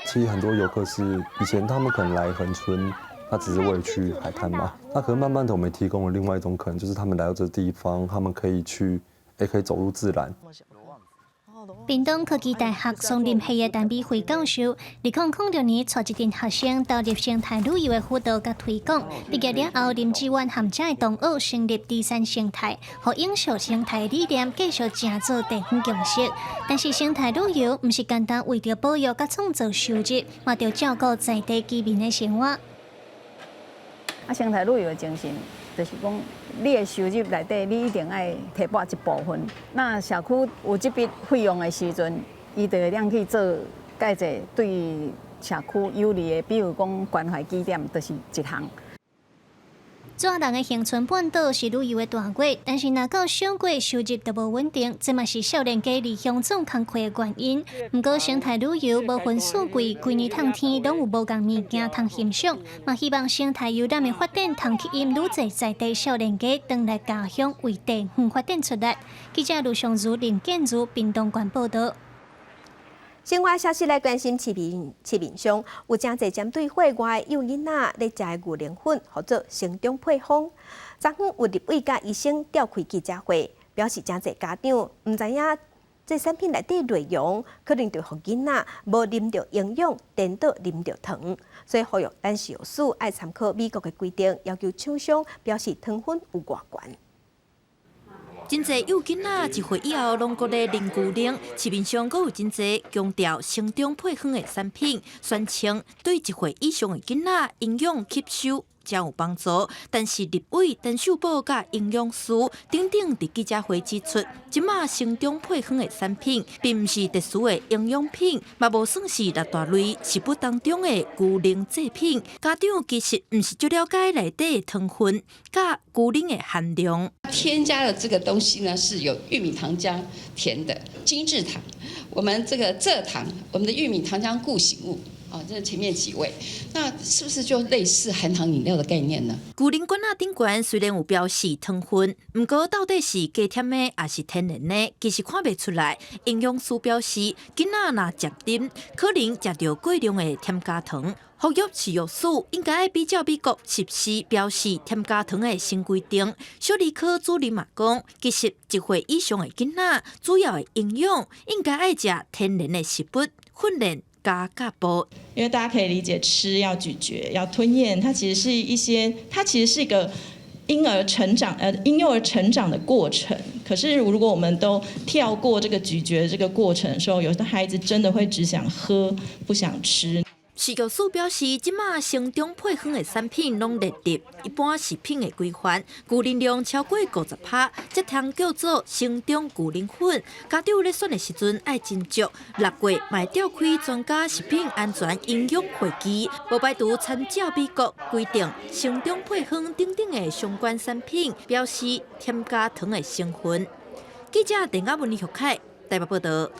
其實很多遊客是以前他們可能來恆春。他只是為了去海灘嘛？那可能慢慢的，我們提供了另外一種可能，就是他們來到這個地方，他們可以去，也可以走入自然。屏東科技大學松林系的陳美惠教授，2006年帶一陣學生投入生態旅遊的輔導佮推廣。畢業了後，林志遠和遮的同學成立里山生態，予永續生態理念繼續成做地方共識。但是生態旅遊毋是單單為著保育佮創造收入，嘛著照顧在地居民的生活。啊，生態旅遊的精神就是講，你的收入內底，你一定愛提撥一部分。那社區有這筆費用的時陣，伊就會當去做蓋者對社區有利的，比如講關懷據點，就是一項。早人的恒春半島是旅遊的大月，但是若到小月收入就無穩定，這嘛是少年家離鄉創工課的原因。毋過生態旅遊無分四季，規年透天攏有無仝物件通欣賞，嘛希望生態遊覽的發展通吸引愈濟在地少年家轉來家鄉為地方發展出力。記者盧尚如、林建如屏東縣報導。新聞消息來關心市面市面上有誠濟針對歲外幼囡仔咧食的牛奶粉，號做成長配方。昨昏有立委佮醫生召開記者會，表示誠濟家長毋知影這產品內底內容，可能就予囡仔無啉著營養，顛倒啉著糖，所以呼籲咱食藥署愛參考美國的規定，要求廠商標示糖分有偌懸。真濟幼囡仔一歲以後攏閣咧啉牛奶，市面上閣有真濟強調成長配方的產品，宣稱對一歲以上的囡仔營養吸收誠有幫助。但是立委陳秀寶佮營養師等等佇記者會指出，這馬成長配方的產品，並毋是特殊的營養品，嘛無算是六大類食物當中的牛奶製品。家長其實毋是足了解內底的糖分佮牛奶的含量。添加的這個東西呢，是有玉米糖漿甜的精製糖，我們這個蔗糖，我們的玉米糖漿固形物，哦，這是前面幾位，那是不是就類似含糖飲料的概念呢？牛奶罐仔頂懸雖然有標示糖分，毋過到底是加添的抑是天然的，其實看袂出來。營養師表示，囡仔若食啉，可能食著過量的添加糖。呼籲食藥署應該比照美國實施標示添加糖的新規定。小兒科主任嘛講，其實一歲以上的囡仔，主要的營養應該愛食天然的食物，訓練加腳步。因為大家可以理解，吃要咀嚼，要吞嚥，它其實是一些，它其實是一個嬰兒成長，嬰幼兒成長的過程。可是如果我們都跳過這個咀嚼這個過程的時候，有的孩子真的會只想喝，不想吃。食藥署表示，這馬成長配方的產品攏列入一般食品的規範，牛奶量超過50%，才通叫做成長牛奶粉。家長咧選的時陣愛斟酌，6月嘛會召開專家食品安全營養會議，無排除參照美國規定，成長配方等等的相關產品標示添加糖的成分。記者鄧亞文、李玉凱台北報導。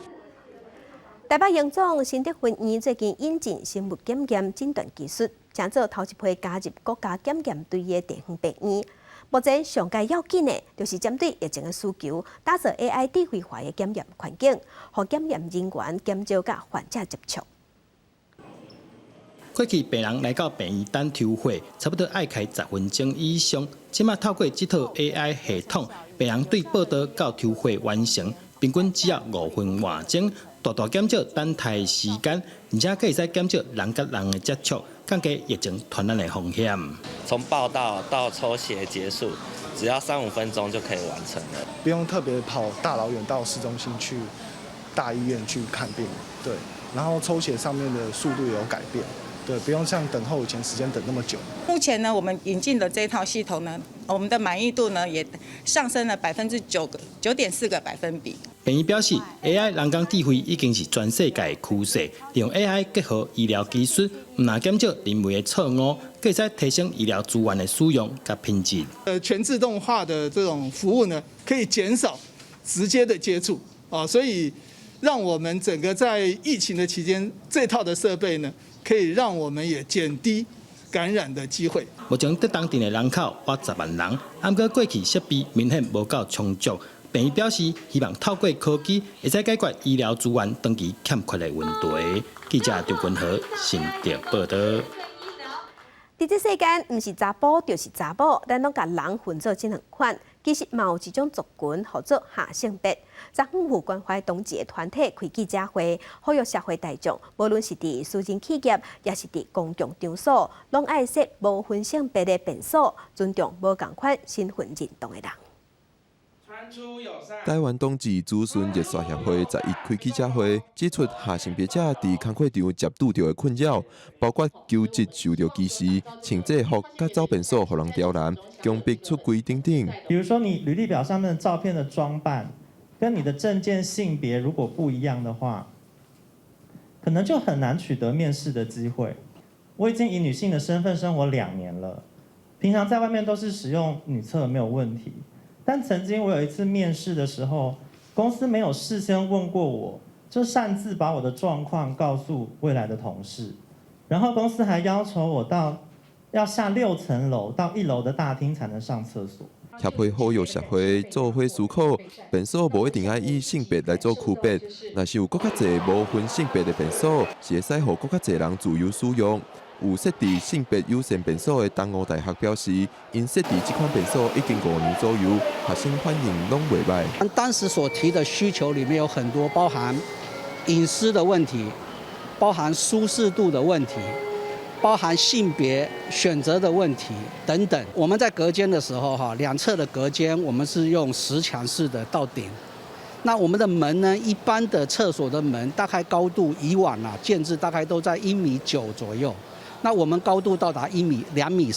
台北榮總新德分院最近引進生物檢驗診斷技術，成做頭一批加入國家檢驗隊的地方病院。目前上蓋要緊的，就是針對疫情的需求，打造 AI 智慧化的檢驗環境，予檢驗人員減少佮患者接觸。過去病人來到病院等抽血，差不多愛開10分鐘以上。這馬透過這套 AI 系統，病人對報到到抽血完成，平均只要5分外鐘。大大減少等待時間，而且閣會使減少人佮人的接觸，降低疫情傳染的風險。從報到到抽血結束，只要三五分鐘就可以完成了，不用特別跑大老遠到市中心去大醫院去看病，對，然後抽血上面的速度也有改變，對，不用像等候以前時間等那麼久。目前呢，我們引進的這套系統呢，我們的滿意度呢也上升了9.4個百分比。病院表示，AI 人工智慧已經是全世界的趨勢，利用 AI 結合醫療技術，毋但減少人為的錯誤，閣會使提升醫療資源的使用佮品質。全自動化的這種服務呢，可以減少直接的接觸啊，所以讓我們整個在疫情的期間，這套的設備呢，可以讓我們也減低感染的機會。目前竹東鎮的人口約10萬人，毋過過去設備明顯無夠充足。病院表示，希望透過科技，會使解決醫療資源長期欠缺的問題。記者張君和新竹報導。佇這世間，毋是查埔就是查某，咱攏共人分做這兩款。其實嘛有一種族群，號做下性別。昨昏有關懷同志的團體開記者會，呼籲社會大眾，無論是佇私人企業，抑是佇公共場所，攏愛設無分性別的便所，尊重無仝款身份認同的人。台灣同志諮詢熱線協會11開記者會，指出下性別者佇工課場接拄著的困擾，包括求職受著歧視、穿制服佮走便所予人刁難、強迫出櫃等等。比如說，你履歷表上面的照片的裝扮，跟你的證件性別如果不一樣的話，可能就很難取得面試的機會。我已經以女性的身份生活2年了，平常在外面都是使用女廁沒有問題，但曾經我有一次面試的時候，公司沒有事先問過我，就擅自把我的狀況告訴未來的同事，然後公司還要求我到要下6層樓到1樓的大廳才能上廁所。協會呼籲社會做伙思考，便所無一定愛以性別來做區別，若是有閣較濟無分性別的便所，是會使予閣較濟人自由使用。有設置性別友善便所的東吳大學表示，𪜶設置這款便所已經5年左右，學生反應攏袂䆀。當時所提的需求裡面有很多，包含隱私的問題，包含舒適度的問題，包含性別選擇的問題等等。我們在隔間的時候，哈，兩側的隔間我們是用石牆式的到頂。那我們的門呢？一般的廁所的門大概高度以往啊，建制大概都在1.9米左右。那我們高度到達1米2.3米。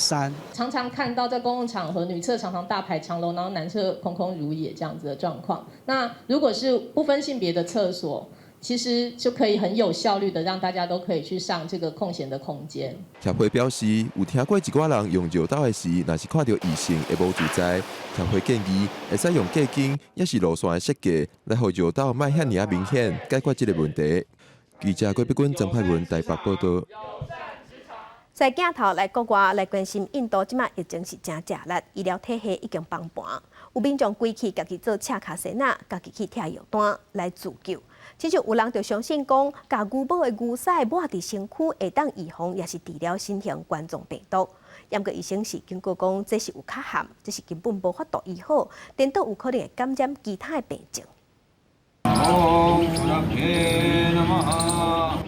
常常看到在公共場合，女廁常常大排長龍，然後男廁空空如也這樣子的狀況。那如果是不分性別的廁所，其實就可以很有效率的讓大家都可以去上這個空閒的空間。協會表示，有聽過一寡人用尿斗的時，若是看著異性會無自在。協會建議會使用隔間，抑是路線的設計，來予尿斗莫遐爾仔明顯，解決這個問題。記者郭碧君、曾派文台北報道。在鏡頭來國外來關心印度，這馬疫情是誠食力，醫療體系已經崩盤，有民眾規氣家己做赤跤仙仔，家己去拆藥單來自救。親像有人就相信講，共牛母的牛屎抹佇身軀，會當預防，抑是治療新型冠狀病毒。毋過醫生是警告講，這是有缺陷，這是根本無法度醫好，顛倒有可能會感染其他的病症。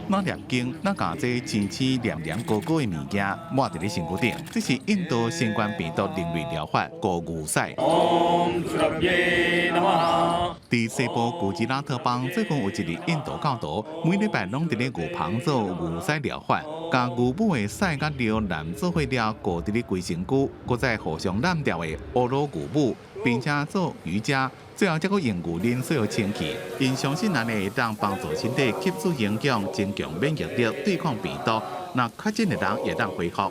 哪念經，哪共這青青黏黏糊糊的物件抹佇咧身軀頂，這是印度新冠病毒另類療法——糊牛屎。佇西部古吉拉特邦，最近有一个印度教徒，每禮拜攏佇咧牛棚做牛屎療法，共牛母的屎佮尿攑做伙了，糊佇咧規身軀，閣再互相湳掉的烏魯牛母，並且做瑜伽。最後，才閣用牛奶所有清氣，𪜶相信按呢會當幫助身體吸收營養，增強免疫力，對抗病毒。若確診的人會當恢復。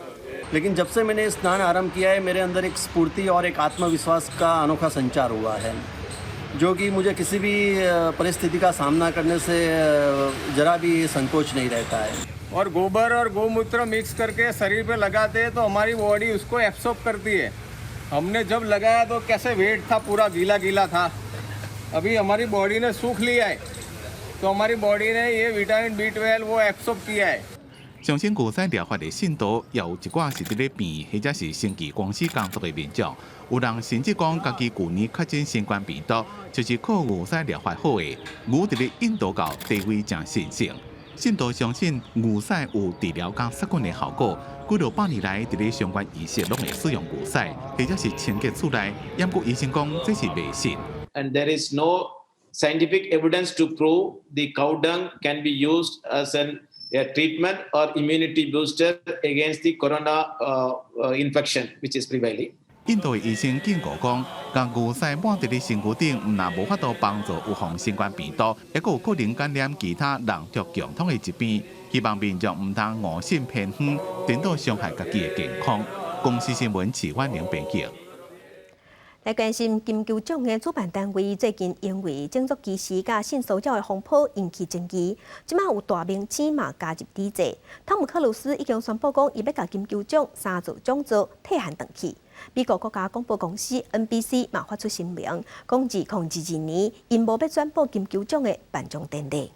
लेकिन जब से मैंने स्नान आरंभ किया है, मेरे अंदर एक स्फूर्ति और एक आत्मविश्वास का अनोखा संचार हुआ है, जो कि मुझे किसी भी परिस्थिति का सामना करने से जरा भी संकोच नहीं रहता है। और गोबर और गोमूत्र मिक्स करके शरीर पे लगाते हैं तो हमारी बॉडी उसको एब्सॉर्ब करती है। हमने जब लगाया तो कैसे वेट था, पूरा गीला गीला था। अभी हमारी बॉडी ने सूख लिया है, तो हमारी बॉडी ने ये विटामिन B12 वो एब्सॉर्ब किया है。相信牛屎療法的信徒，也有一寡是佇咧病院或者是生技公司工作的民眾。有人甚至講，家己舊年確診新冠病毒，就是靠牛屎療法好的。牛佇咧印度教地位誠神聖，信徒相信牛屎有治療佮殺菌的效果。幾落百年來，佇咧相關儀式攏會使用牛屎，或者是清潔厝內。毋過醫生講，這是迷信。 And there is no scientific evidence to prove the cow dung can be used as a treatment or immunity booster against the corona infection which is prevailing. 印度的醫生警告講，共牛屎抹佇咧身軀頂，毋但無法度幫助預防新冠病毒，抑閣有可能感染其他人畜共通的疾病。希望民眾毋通誤信偏方，顛倒傷害家己的健康。公視新聞齊婉玲編輯。來關心金球獎的主辦單位最近因為種族歧視佮性騷擾的風波引起爭議，這馬有大明星嘛加入抵制。湯姆克魯斯已經宣布講，伊欲共金球獎三座獎座退還轉去。美國國家廣播公司 NBC 嘛發出聲明，講2022年𪜶無欲轉播金球獎的頒獎典禮。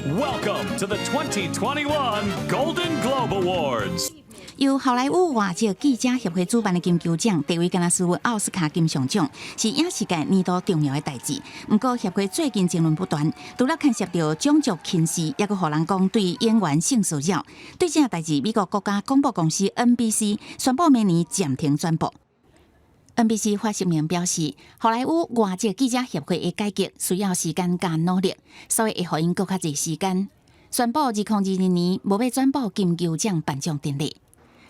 Welcome to the 2021 Golden Globe Awards。由好萊塢外籍記者協會主辦的金球獎，地位敢若輸奧斯卡金像獎，是影視界年度重要的代誌。毋過協會最近爭論不斷，除了牽涉著種族歧視，抑閣予人講對演員性騷擾。對這項代誌，美國國家廣播公司 NBC 宣布明年暫停轉播。NBC 發聲明表示，好萊塢外籍記者協會的改革需要時間佮努力，所以會予𪜶閣較濟時間。宣布2022年無欲轉播金球獎頒獎典禮。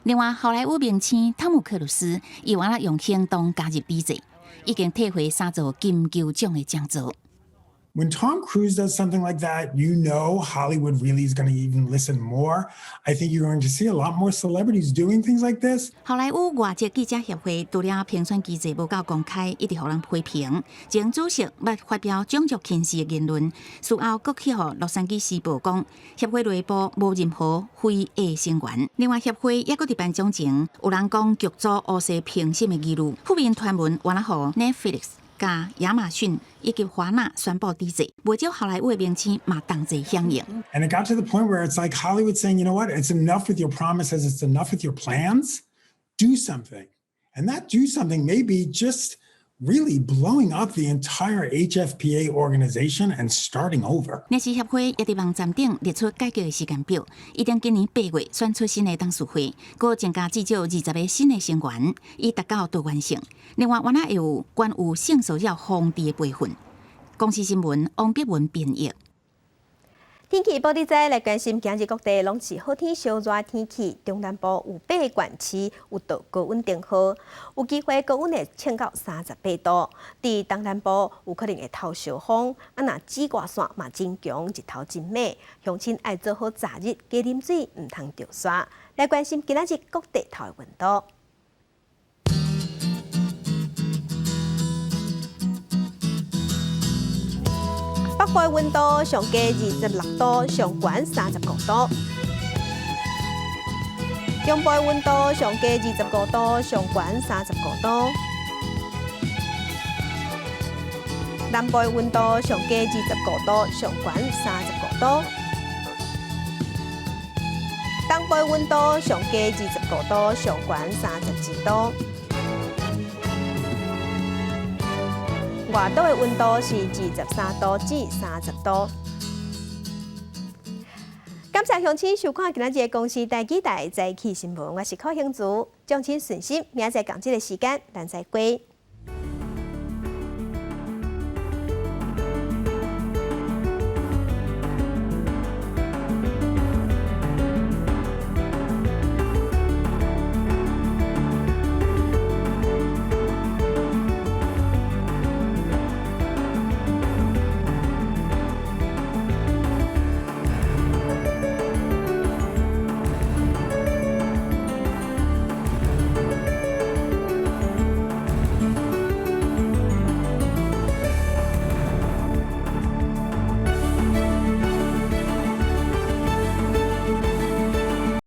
另外，好萊塢明星湯姆克魯斯伊原來用行動加入抵制，已經退回三座金球獎的獎座。When Tom Cruise does something like that, you know Hollywood really is going to even listen more. I think you're going to see a lot more celebrities doing things like this. 好萊塢外籍記者協會除了評選機制無夠公開，一直予人批評。前主席捌發表種族歧視的言論，事後閣去予洛杉磯時報講，協會內部無任何非裔成員。另外，協會猶閣佇頒獎前，有人講劇組烏勢評審的疑慮，負面傳聞原來予 Netflix、佮亞馬遜以及華納宣布抵制，袂少好萊塢的明星嘛同齊響應。 And it got to the point where it's like Hollywood saying, you know what, it's enough with your promises, it's enough with your plans, do something. And that do something may be just really blowing up the entire HFPA organization and starting over. 電視協會也佇網站頂列出改革的時間表，預定今年8月選出新的董事會，閣增加至少20個新的成員，以達到多元性。另外，原來會有關於性騷擾防治的培訓。公視新聞王碧文編譯。天氣報你知來關心，今日各地攏是好天燒熱天氣，中南部有八个縣市有到高溫燈號，有機會高溫會衝到38度。佇東南部有可能會透燒風，啊若紫外線嘛真強，日頭真猛，鄉親愛做好遮日，加啉水，毋通著沙。來關心今仔日各地頭的溫度。北部溫度上低26度，上懸35度；中部溫度上低25度，上懸35度；南部溫度上低25度，上懸35度；東部溫度上低25度，上懸32度。外島的溫度是23度至30度。感謝鄉親收看今仔日的公視台語台早起新聞，我是柯興竹，眾親順心，明仔載仝這个時間，咱再會。